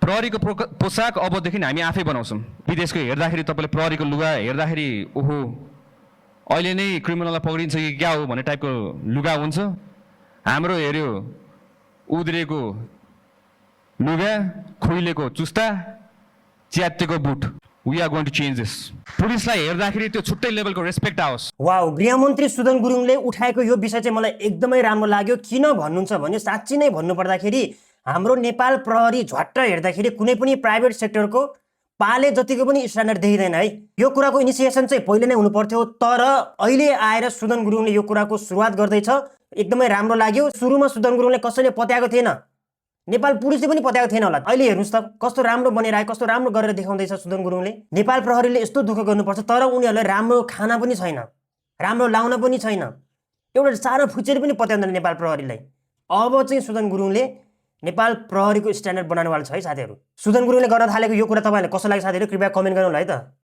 प्रहरीको पोसाक अबदेखि हामी आफै बनाउँछौँ। विदेशको हेर्दाखेरि तपाईँले प्रहरीको लुगा हेर्दाखेरि ओहो अहिले नै क्रिमिनललाई पक्रिन्छ कि क्या हो भन्ने टाइपको लुगा हुन्छ। हाम्रो हेऱ्यो उद्रेको लुगा, खुइलेको जुस्ता, च्यातेको boot. We are going to change this. पुलिसलाई हेर्दाखेरि त्यो छुट्टै लेभलको रेस्पेक्ट आओस्। वाउ, गृहमन्त्री सुदन गुरुङले उठाएको यो विषय चाहिँ मलाई एकदमै राम्रो लाग्यो। किन भन्नुहुन्छ भने साँच्चै नै भन्नुपर्दाखेरि हाम्रो नेपाल प्रहरी झट्ट हेर्दाखेरि कुनै पनि प्राइभेट सेक्टरको पाले जतिको पनि स्ट्यान्डर्ड देखिँदैन है। यो कुराको इनिसिएसन चाहिँ पहिले नै हुनु पर्थ्यो, तर अहिले आएर सुदन गुरुङले यो कुराको सुरुवात गर्दैछ। एकदमै राम्रो लाग्यो। सुरुमा सुदन गुरुङले कसैले पत्याएको थिएन, नेपाल पुलिसले पनि पत्याएको थिएन होला। अहिले हेर्नुहोस् त कस्तो राम्रो बनेर आयो, कस्तो राम्रो गरेर देखाउँदैछ सुदन गुरुङले। नेपाल प्रहरीले यस्तो दुःख गर्नुपर्छ तर उनीहरूलाई राम्रो खाना पनि छैन, राम्रो लाउन पनि छैन, एउटा सानो फुचेर पनि पत्याउँदैन नेपाल प्रहरीलाई। अब चाहिँ सुदन गुरुङले नेपाल प्रहरीको स्ट्यान्डर्ड बनाउनेवाला छ है साथीहरू। सुदन गुरुङले गर्न थालेको यो कुरा तपाईँहरूले कस्तो लाग्यो साथीहरू, कृपया कमेन्ट गर्नु होला है त।